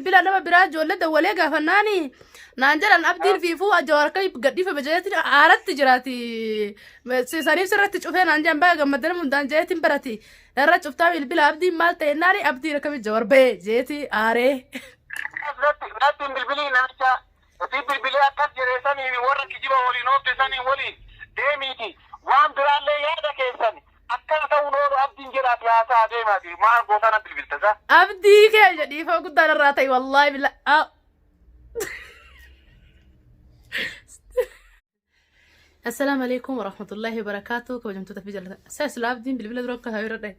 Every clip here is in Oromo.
Bilbila nama biraa ijoollee dawwalee gaafannaani naan jedhan abdiin fiifuu jawaar akka gadhiifame jedheetiin aaratti jiraati. Saniif sirratti cufee naan jedhan baga gammaddan hundaan jedheetiin barati. Narra cuftaa bilbila abdiin maal ta'e naani abdiin akkamitti jawaar ba'e jeeti aaree. Natti hin bilbilii namicha si bilbilee akkas jedhe saniin warra kijiba waliin oofte saniin waliin deemiiti waan biraallee yaada keessan akkana ta'uun oolu abdiin jedhaati haasa'a deemaati maal gootaa na bilbilta sa. Abdii keenya dhiifama guddaan irraa ta'e wallaahi bila. Assalaamu alaikum warahmatullahi wabarakaatuh kabajamtoota fi jaallattoota. Sa sila abdiin bilbila dura akka taa'u irra dhahe.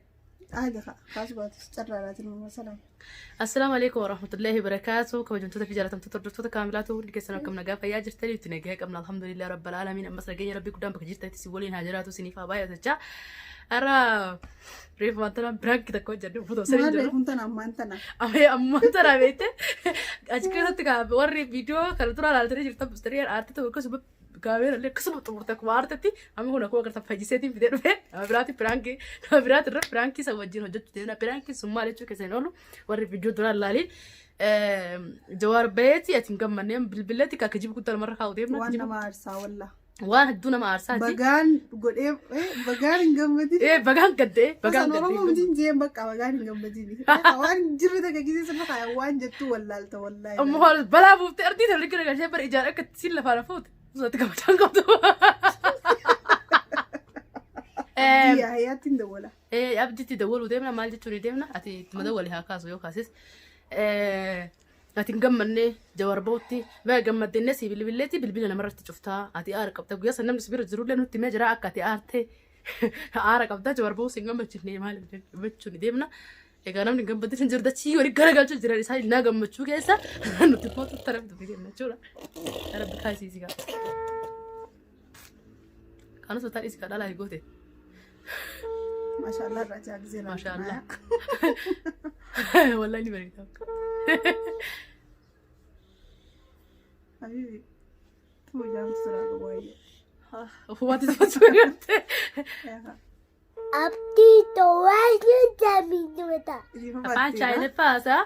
Aadi kaa kaas baatus carraadhaatiin uumaa salaam. Assalaamu alaikum warahmatullahi wabarakaatuh kabajamtoota fi jaallatamtoota hordoftoota kaamilaatu hundi keessan akkam nagaa fayyaa jirtanii itti nagaa qabna alhamdulillah rabbil aalamiin ammas nageenya rabbii guddaan bakka jirtanitti isin waliin haa jiraatu isiniif haa baay'atu jechaa. Har'a reefu wanta nama biraanki tokko hojjedhu uffata osoo hin Maal jiru. reefuun tana ammaan tana. Amee ammaan tana beekte achi keessatti kaa warri viidiyoo kana dura ilaaltanii jirtan mustariyaan aartii tokko akkasuma kaameera illee akkasuma xumurte akkuma aartetti amma kun akkuma agartan fayyiseetiin fidee dhufe nama biraati piraankii nama biraati irra piraankii isa wajjin hojjechuu deemna piraankii sun maal jechuu keessa hin oolu warri viidiyoo dura ilaaliin Jawaar bayeeti ati hin gammannee bilbileetti kaa kijiba guddaa namarra kaa'u deemna Waan kijiba nama aarsaa wallah. waan hedduu nama aarsaati. Bagaan godhee bagaan hin gammadin. Ee bagaan gaddee bagaan Osoo Oromoo gaddee. mitiin jeen bakka bagaan hin gammadin. Waan jirri takka gisee sirna kaaya waan jettu wallaalta wallaahi. Amma waan balaa buuftee ardii tana gara galchee bara ijaan akka siin lafaan fuute osoo itti gammachaan qabdu. Abdii Yaayyaatti hin dawwala. Ee abditti dawwaluu deemna maal jechuun deemna ati ittuma dawwali haa kaasu yoo kaasis. Ati hin gammanne jawar ba'utti baga gammaddenne sii bilbilleetti bilbila namarratti cuftaa ati aara qabda guyyaa san namni si bira jirullee nutti himee jira akka ati aarte aara qabda jawar ba'uu si hin gammachifne maal jechuun deemna. Egaa namni hin gammadin hin jiru dachii walii garagalchuu jiran isaan innaa gammachuu keessa nuti immoo tattara bitu deemna jechuudha. Rabbi kaasii si gaa. Kanas mataa dhiisi kadhaa laa goote. Maashaallah irraa jaa gisee Maashaallah. Wallahi ni bareeda. Habibi. Tuu jaamtu siraa qabu waayee. Ofumaatti tuffachuu eegalte. Abdii to'aanii jamiinota. Afaan chaayinaffaa haasaa.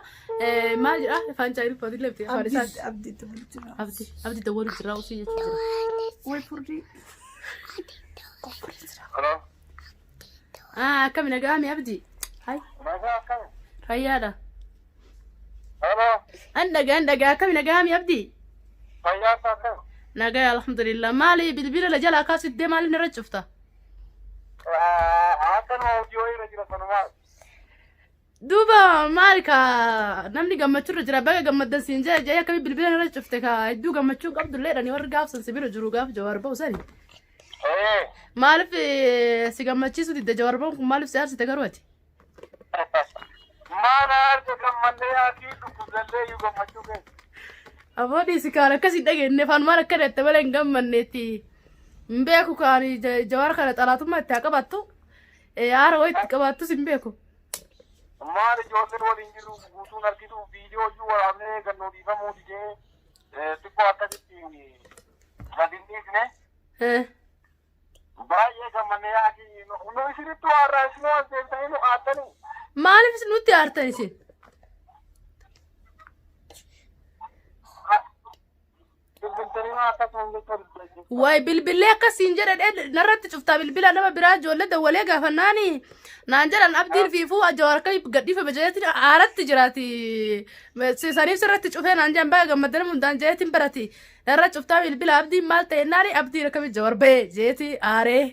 Maal jedha? Afaan chaayinaffaa illee miti. Afaan isaati. Abdii dawwalu jira. Abdii abdii dawwalu jira usii jechuu jira. Way furdii. Hello. Akkami nagaame abdii? Hai. Nagaa akkami? Fayyaadha. Hello. An dhagaa an dhagaa akkami nagaame abdii? Fayyaa isaa akkami? Nagaa alhamdulillah. Maali bilbila la jalaa kaasiddee maaliif narra cufta? Akkanuma hojii wayii irra jira sanumaa. Duuba maali ka namni gammachuu irra jira baga gammaddan siin jee jee akkami bilbila narra cufte ka hedduu gammachuu qabdu illee dhani warri gaaf san si bira jiru gaaf jawaar ba'u sani. Ee. Maaliif si gammachiisu didde jawaar ba'uun kun maaliif si aarsite garuu ati? Maal aarse gammannee haati dhukkubsallee iyyuu gammachuu keessa. Aboo dhiisi kaan akkas hin dhageenye afaan maal akka jette malee hin gammanneetti. Hin beeku kaan jawaar kana xalaatummaa itti haa qabaattu. Haara wayii itti qabaattus hin beeku. Maal ijoollee waliin jiru guutuun argitu viidiyoo iyyuu waraabnee gannoo dhiifamuu didee xiqqoo akkasitti gadi hin dhiisne. Baay'ee gammannee haati nu isinitti waarraa isinuu as deebitanii nu aartanii. Maaliif isin nutti aartan isin? Bilbiltanii maa akkasuma jecha bilbiltanii. Waay bilbillee akkasiin jedhe narratti cuftaa bilbila nama biraa ijoollee dawwalee gaafannaani naan jedhan abdiin fiifuu jawaar akka gadhiifame jedheetiin aaratti jiraati. Saniif sirratti cufee naan jedhan baga gammaddan hundaan jedheetiin barati. Irra cuftaa bilbila abdiin maal ta'e naani abdiin akkamitti jawar ba'e jeeti aaree.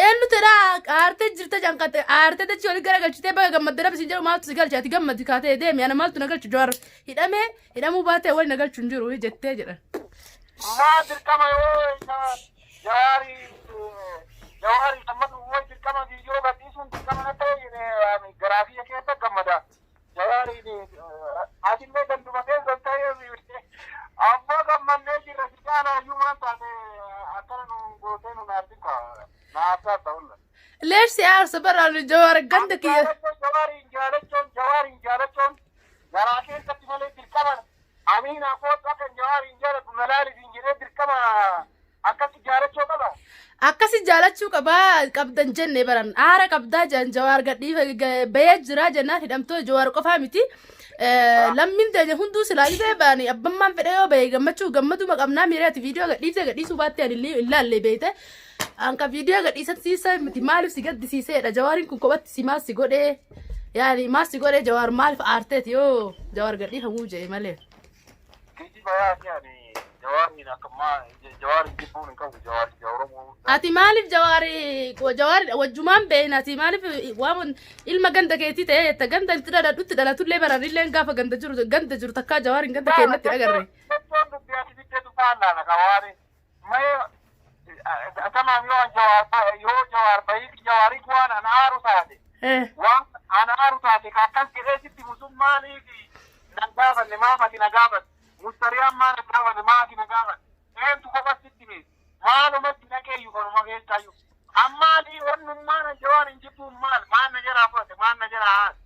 Eenyu tedha aartee jirta janqate aartee dachii olii garagalchitee baga gammadde rabbi siin jedhu maaltu si galche ati gammadi kaatee deemi ana maaltu na galchu jawar hidhamee hidhamuu baatee wali na galchu hin jiru jettee jedhan. Maa dirqama yoo isa jawaarii jawaarii gammadu way dirqama viidiyoo gadhiisuun dirqama na ta'e garaa kiyya keessa gammada. Jawaariin atillee ganduma keessa ta'ee ammoo gammannee jirra si caalaa iyyuu waan taate akkana nu gootee nu naartin kaa na aarsaa ta'ulla. Leesh si aarsa baraan jawaar ganda kiyya. Jawaariin jaalachuun jawaariin jaalachuun garaa keessatti malee dirqama amiina kootu akka jawaariin jaalatu na laali siin jedhee dirqama akkatti jaalachuu qaba. Akkasi jaalachuu qabaa qabdan jenne baran aara qabdaa jedhan Jawaar gadhiifa bahee jiraa jennaan hidhamtoo Jawaar qofaa miti. Lammiin teenya hunduu silaa dhibee ba'anii abbammaan fedhe yoo bahe gammachuu gammaduma qabnaa miira ati viidiyoo gadhiiftee gadhiisuu baattee ani illee ilaalle beekte. Anka viidiyoo gadhiisan siisa miti maaliif si gaddisiiseedha Jawaariin kun kophatti si maal si godhee yaani maal si godhee Jawaar maaliif aarteeti yoo Jawaar gadhiifamuu jedhe malee. Kijiba yaasi ani Jawaariin akkammaa Jawaariin jibbuun hin qabu Jawaariin Oromoo. Ati maaliif Jawaari Jawaari wajjumaan beekna ati maaliif waan ilma ganda keetii ta'ee jetta ganda itti dhaladhutti dhalatullee baranillee gaafa ganda jiru ganda jiru takkaa Jawaariin ganda keenyatti agarre. Jechuun dubbii ati fiddeetu faallaa ka waari. Mee tamaam yoo an Jawaar yoo Jawaar bahii Jawaarii waan an aaru taate. Waan an aaru taate ka akkas jedhee sitti musun maaliif nan gaafanne maaf ati na gaafatte mustariyaan maa na gaafanne maa ati na gaafatte eentu kopha sitti mee maalumatti naqeeyyu kanuma keessaayyuu ammaali onnummaan an Jawaar hin jibbuun maal maal na jalaa fudhate maal na jalaa haase.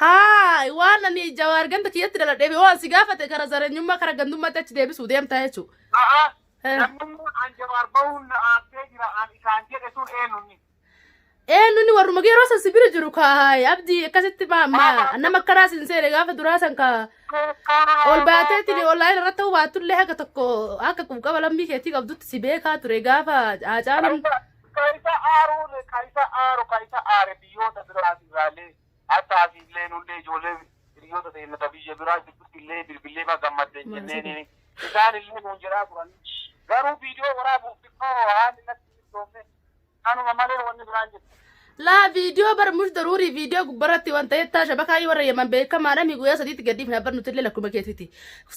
Haa waan ani Jawaar ganda kiyyatti dhaladhee waan si gaafate kara zaranyummaa kara gandummaatti achi deebisuu deemtaa jechuudha. A'a namnummaan an Jawaar bahuun na aarsee jira an isaan jedhe sun eenyunni. Eenyunni warruma yeroo san si bira jiru ka abdii akkasitti ma ma nama akkanaa sin seene gaafa duraa san ka ol baateetti online irratti ta'uu baattullee haga tokko akka qubqaba lammii keetii qabdutti si beekaa ture gaafa Haacaaluun. Ka isa aaruun ka isa aaru ka isa aare biyyoota biraas irraallee hatta asiillee nullee ijoollee hiriyoota teenya ta biyya biraa jirtutti illee bilbillee ma gammadde hin jenneeni isaan illee nuun jedhaa turan garuu viidiyoo waraabuuf xiqqoo haalli natti hin toofne kanuma malee wanni biraan jirtu. Laa viidiyoo bar mush daruurii viidiyoo gubbarratti waan ta'eef taa shabakaa warra Yemen beekamaadha mi guyyaa sadiitti gad dhiifne abbar nuti illee lakkuma keetiiti.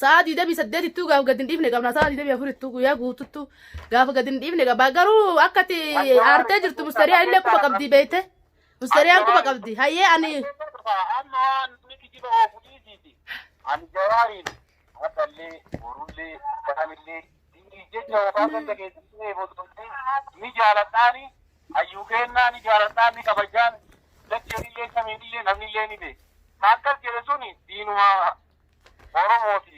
Sa'a 28ttuu gaafa gad hin dhiifne qabna sa'a 24ttuu guyyaa guututtuu gaafa gad hin dhiifne qaba garuu akka ati aartee jirtu mustariyaa illee quba qabdi beekte. Mustariyaan quba qabdi hayyee ani Amma waan namni kijiba oofu dhiisiiti. Ani Jawaariin har'allee borullee kaanillee jecha yookaan ganda keessatti eebootollee ni jaaladhaani hayyuu kennaa ni jaaladhaan ni kabajaan dacheenillee samiinillee namnillee ni beeka. Akkas jedhe suni diinuma Oromooti.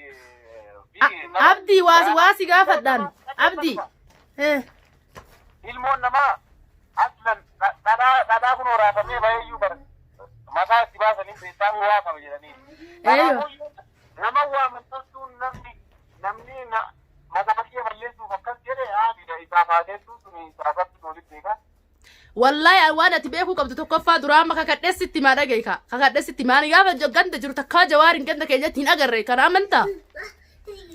Abdii waasi waasi gaafadhaan abdii. Ilmoon namaa aslan dhadhaa dhadhaa kun raafamee baheeyyuu bara mataa itti baasanii beektaa raafame jedhanii. Eeyyo. Nama waaman tolchuun namni namni maqaa kee balleessuuf akkas jedhe haadha isaaf haateessuun sun isaafatti walitti beeka. Wallahi waan ati beekuu qabdu tokkoffaa duraa amma kakadheessitti maa dhaga'i ka kakadheessitti maani gaafa ganda jiru takkaa Jawaariin ganda keenyatti hin agarre kana amantaa.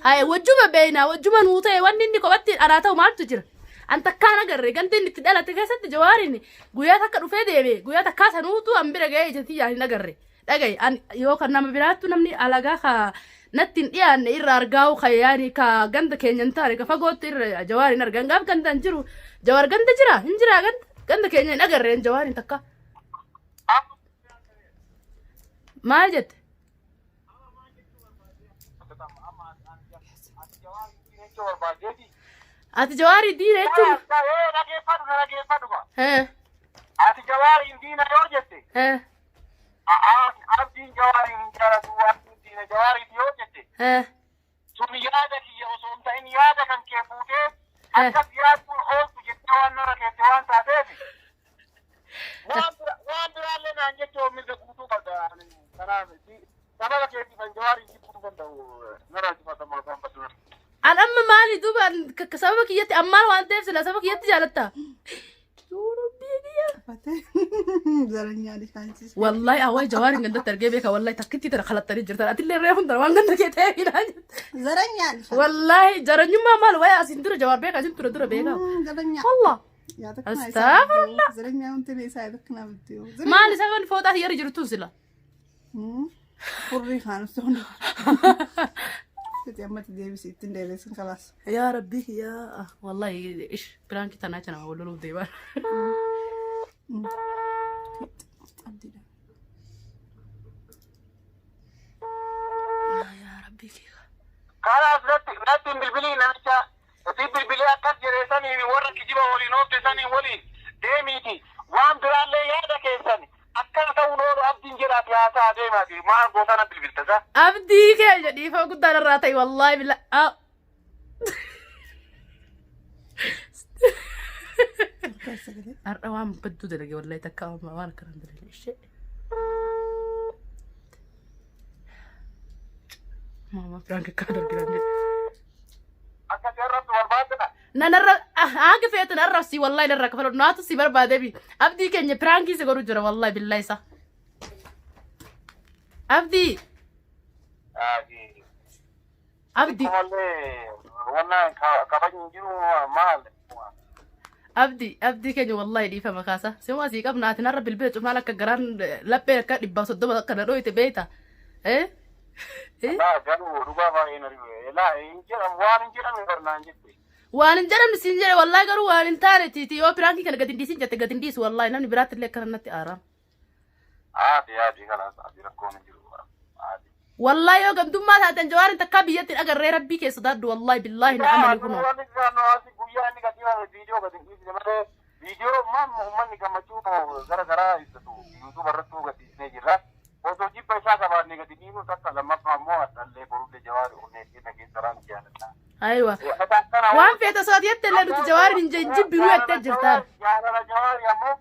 Haye wajjuma beeknaa wajjuma nuu ta'e wanni inni kophatti anaa ta'u maaltu jira. An takkaan agarre ganda inni itti dhalate keessatti Jawaariin guyyaa takka dhufee deeme guyyaa takkaa sanuutu an bira ga'ee ija tiyyaan hin agarre. Dhaga'i an yoo kan nama biraattu namni alagaa ka natti hin dhiyaanne irra argaa'u ka yaani ka ganda keenya hin taane ka fagootti irra Jawaariin argan gaaf ganda hin jiru Jawaar ganda jira hin jira ganda ganda keenya hin agarreen Jawaariin takka. Maal jette? Ati Jawaarii diina jechuun. Dhageeffadhu na dhageeffadhu. Hee Ati Jawaariin diina yoo jette hee abdiin Jawaariin hin jaalatu abdiin diina Jawaariiti yoo jette sun yaada kiyya osoo hin ta'in yaada kan kee fuutee akkas yaaduun ooltu jettee waan narra keette waan taateef waan biraallee naan jechuun mirga guutuu qabda. Kanaaf sababa keetiif an Jawaariin jibbuu danda'u narra jifatamaa kan baddu. An amma maali duuba sababa kiyyatti ammaan waan ta'eef sila sababa kiyyatti jaalatta. Zaranyaan isaanis. Wallahi awwaay Jawaariin gandatti argee beeka wallahi takkitti tana kalattanii jirtan atillee reefuun tana waan ganda kee ta'e hidhaa jirta. Zaranyaan. Wallahi jaranyummaa maal wayaa asin dura Jawaar beeka asin tura dura beeka. Zaranyaan. Wallah. Yaa takka naa isaa. Astaghfirullah. Zaranyaan wanti ni isaa takka naa bitti. Maal isa kan fooxaa hiyyarri jirtu sila. Furrii kaan sun. Ati ammatti deebisi ittiin deebisin kalaas. Yaa Rabbi yaa wallahi ish piraanki tanaa jana wal loluuf deemaa. Abdiidha. Yaa Rabbi kiyya. Kanaaf natti hin bilbilii namicha si bilbilee akkas jedhe saniin warra kijiba waliin oofte saniin waliin deemiiti waan biraallee yaada keessan akkana ta'uun oolu abdiin jedhaati haasaa deemaati maal gootana bilbilta sa. Abdii keenya dhiifama guddaan irraa ta'e wallahi bila. Sagalee. Har'a waan badduu dalage wallahi takka waan akkanaan dalage ishee. Maama prank akka dargiran jedhe. Akka seerratti barbaadda. Na narra haga feete narra si wallahi narra kafalu naatu si barbaade bi abdii keenya prankii si godhu jira wallahi billahi isa. Abdii abdii Kumallee wanna kabajni jiru maal? Abdii abdii keenya wallahi dhiifama kaasa. Sima asii qabna ati narra bilbila cumaan akka garaan laphee akka 130 akka na dhoyte beeyta. Eh? Eh? Laa garuu dhugaa baay'ee na dhibe. Laa hin jedhamu waan hin jedhamne barnaan jette. Waan hin jedhamne siin jedhe wallahi garuu waan hin taane tiiti yoo prankii kana gadi hin dhiisin jette gadi hin dhiisu wallahi namni biraatti illee akkana natti aaraam. Haati haati kalaas haati rakkoon hin jiru. Haati. Wallahi yoo gamtummaa taateen jawaarin takkaa biyyatti hin agarree rabbii keessa sodaadhu wallahi billahi na amani kunoo. Guyyaa inni gadhiifame viidiyoo gadi hin dhiisne malee viidiyoo maam uummanni gammachuu gara garaa ibsatu YouTube irrattuu gadhiisnee jirra. Osoo jibba isaa qabaanne gadi dhiisnu takka lammaffaa immoo hadhallee borullee jawaari onnee keenya keessa raan jaalladha. Aywa. Waan feete sooti jette illee nuti jawaarin hin jibbinuu jettee jirtaan. Jaalala jawaari ammoo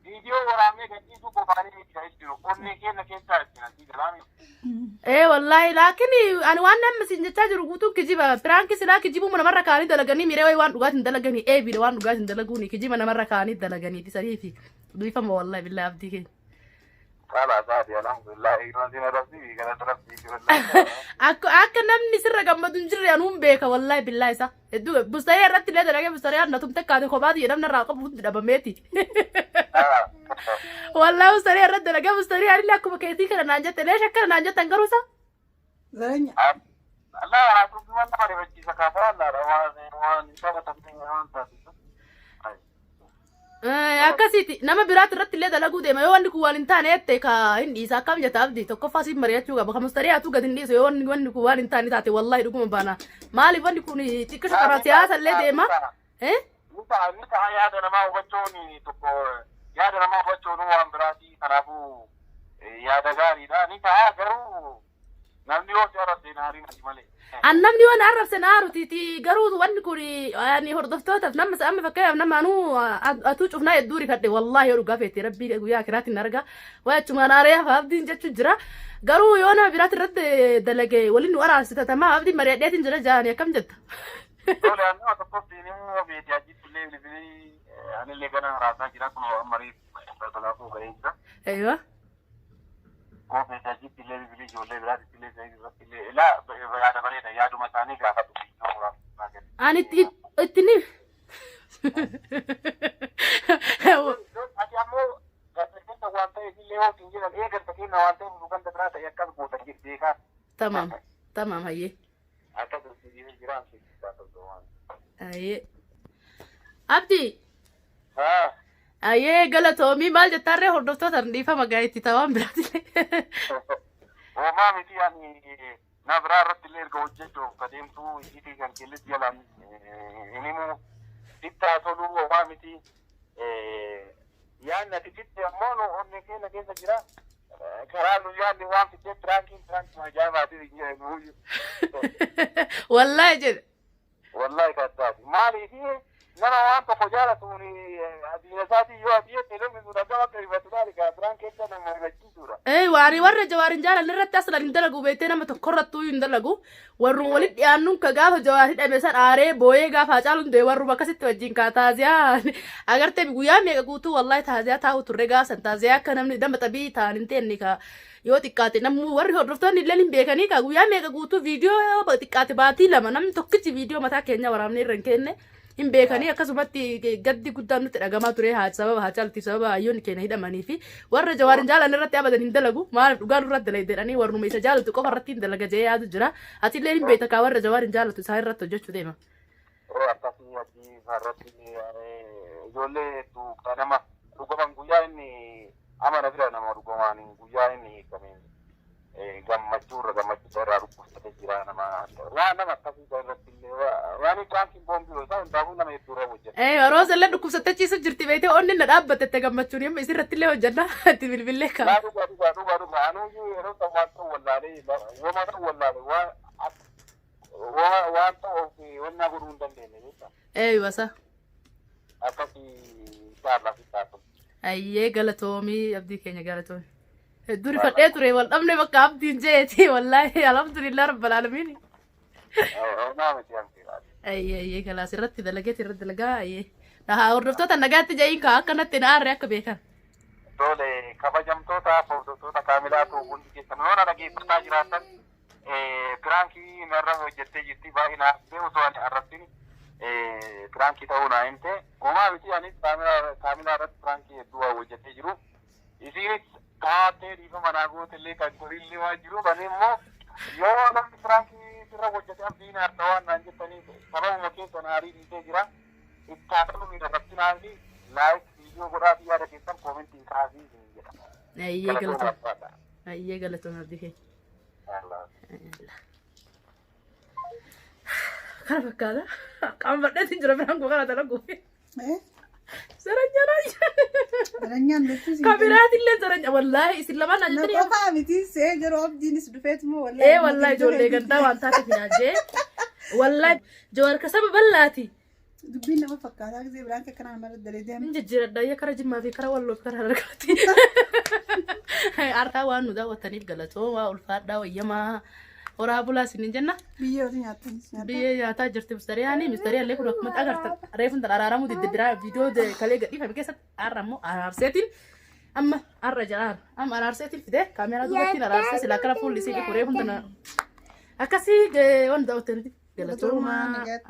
viidiyoo waraabnee gadhiisuu qofaanii miti kan jiru onnee keenya keessaa ittiin asii galaami. Ee wallahi laakiin ani waan namni siin jechaa jiru guutuun kijiba prankii silaa kijibuu namarra kaanii dalaganii miree wayi waan dhugaatiin dalaganii eebiidha waan dhugaatiin dalaguuni kijiba namarra kaanii dalaganii saniifi dhiifama wallahi billahi abdii keenya. Kala saati alhamdulillah ignoransiin arrabsii galata rabbii wallahi. Akka namni sirra gammadu hin jirre anuun beeka wallahi billahi isa. Hedduu bustaree irratti illee dalagee bustaree na tumte kaate kophaati jedhamna irraa qabu hundi dhabameeti. Wallahi bustaree irratti dalagee bustaree anillee akkuma keetii kana naan jette leesha akkana naan jettan garuu isa. Zaranya. Allah haasofni nama rifachiisa kaasaa Allah waan taphatamne waan taasisu. Akkasiiti nama biraati irratti illee dalaguu deema yoo wanni kun waan hin taane jette ka hin dhiisa akkam jetta abdii tokkoffaa siin mari'achuu qaba ka mustaree hatuu gadi hin dhiisu yoo wanni kun waan hin taane taate wallahi dhuguma baana maaliif wanni kun xiqqisho karaa siyaasa illee deema. Eh? Ni ta'a yaada namaa hubachuun tokko yaada namaa hubachuun waan biraati kanaafuu yaada gaariidha ni ta'a garuu namni yoo si arrabse hin aariin ati malee. An namni waan arrabse na aaruti garuu wanni kun ani hordoftootaaf nama amma fakkeenyaaf nama anuu atuu cufnaa hedduu rifadhe wallahi yoo dhugaa feete rabbii guyyaa akiraatiin na arga waa achumaan aaree hafa abdiin jechuun jira garuu yoo nama biraatti irratti dalage waliin nu araarsita tamaa abdiin mari'adheetiin jira jaani akkam jetta. Tole annoo tokkotti ni immoo beeti achitti illee bilbilii anillee gana raasaa jira kun ammarii balbalaafuu ga'ee jira. Eeywa. Koo beeti achitti illee bilbilii ijoollee biraatti illee ta'ee irratti illee ilaa yaada bareeda yaaduma isaanii gaafatu. Ani itti ni. Ati ammoo ganda keessa waan ta'eef illee yoo hin jedhan ee ganda keenya waan ta'eef nu ganda biraa ta'e akkas goota beekaa. Tamaam tamaam hayyee. Akkas jiraan Hayyee. Abdii. Haa. Ayyee galatoomii maal jettaarree hordoftoota dhiifama gaa'etti ta'an biraati. Homaa miti ani na biraa irratti illee erga hojjechuuf ka deemtu ijitii kan kelletti jalaan hin himu bittaa toluu homaa miti yaadni ati fitte ammoo nu onnee keenya keessa jira karaa nu yaadni waan fittee prankiin prankii ajaa'ibaati hin jedhamu. Wallahi jedhe. Wallahi kaddaati maaliif nama waan tokko jaalatuun diina isaatii yoo ati jette namni sun akkam akka rifatu laali kaa biraan keessa nama rifachiisuudha. Ee waani warra jawaarin jaalan irratti aslan hin dalagu beektee nama tokko irrattuu hin dalagu warrum walitti dhiyaannuun ka gaafa jawaar hidhame san aaree booyee gaafa hacaaluun du'e warrum akkasitti wajjin kaa taaziyaa agartee guyyaa meeqa guutuu wallahi taaziyaa taa'u turre gaasan taaziyaa akka namni nama xabii ta'an hin teenne ka yoo xiqqaate namni warri hordoftoonni illee hin beekanii ka guyyaa meeqa guutuu viidiyoo xiqqaate baatii 2 namni tokkichi viidiyoo mataa keenya waraabnee irra hin kenne hin beekanii akkasumatti gaddi guddaan nutti dhagamaa ture haa sababa haa caalti sababa hayyoonni keenya hidhamanii fi warra jawaarin jaalan irratti abadan hin dalagu maaliif dhugaa nurratti dalagde jedhanii warruma isa jaalatu qofa irratti hin dalaga jee yaadu jira ati illee hin beekta kaa warra jawaarin jaalatu isaa irratti hojjechuu deema. Akkasii achii irratti ijoollee hedduu nama dhugaman guyyaa inni amana bira nama dhugamaan guyyaa inni hiikameen gammachuu irra gammachuu irraa dhukkubsatee jira nama waan nama akkasii irratti illee waan prankiin boombii isaa hundaafuu nama hedduu irra hojjeta. Ee yeroo illee dhukkubsattee ciisu jirti beektee onni na dhaabbatte gammachuun yemma isirratti illee hojjenna itti bilbillee kaa. Laa dhugaa dhugaa dhugaa dhugaa anuu yeroo ta'u waan ta'u wallaalee wama ta'u wallaalee waan ta'u of wannaa godhuu hin dandeenye jechuudha. Ee basa. Akkasii inshallah fi taatu. Ayyee galatoomii abdii keenya galatoomii. Hedduu rifadhee ture wal dhabne bakka abdiin jeeti wallaahi alhamdulillah rabbil aalamiin. Homaa miti abdii. Ayyee ayyee kalaas irratti dalageeti irratti dalagaa ayyee. Dhahaa hordoftoota nagaatti ja'iin kaa akkanatti na aarre akka beekan. Tole kabajamtoota hordoftoota kaamilaatu hundi keessan yoo na dhageeffataa jiraatan piraankii narra hojjettee jirti baay'ee na haftee osoo ani arrabsin piraankii ta'uu naa himte. Homaa miti anis kaamilaa irratti piraankii hedduu waan hojjettee jiru. Isiinis taatee dhiifama naa goote illee kan godhillee waan jiru ani immoo yoo namni piraankii sirra hojjete abdiin harka waan naan jettaniif sababuma keessan aarii dhiisee jira. Itti haa ta'u miidhagsinaa fi like viidiyoo godhaa fi yaada keessan koomentiin kaasii isin jedha. Ayyee galatoomii. Ayyee galatoomii abdii keenya. Kana fakkaata. Qaama badheetiin jira biraan koo kana dalaguuf. Eh? Zaranya raayyaa. Zaranyaan jechuun siin Kabiraatillee zaranya. Wallaahi isin lamaan naa Na jettanii. qofaa miti see garuu abdiinis dhufeet moo wallaahi. Ee wallaahi ijoollee gandaa waan taateef naa jee. Wallaahi jawaar ka saba bal'aati. Dubbiin nama fakkaataa gisee biraan akkanaa nama dalee deema. Hin jijjiiradha ayya kara jimmaa fi kara walloo fi kara harargaatti. Har'aa waan nu daawwattaniif galatoomaa ulfaadhaa wayyamaa horaa bulaa isiniin jenna. Biyyee wati nyaattanis nyaata. Biyyee nyaataa jirti mustariyaani mustariyaallee kun akkuma agartan reefun tan araaramuu diddiraa viidiyoo kalee gadhiifame keessatti har'a immoo araarseetiin amma har'a jedhaan amma araarseetiin fidee kaameeraa duubatti araarsee silaa akkana fuulli isii dhiqu reefun tana akkasii waan daawwattaniif galatoomaa. Nagaatti.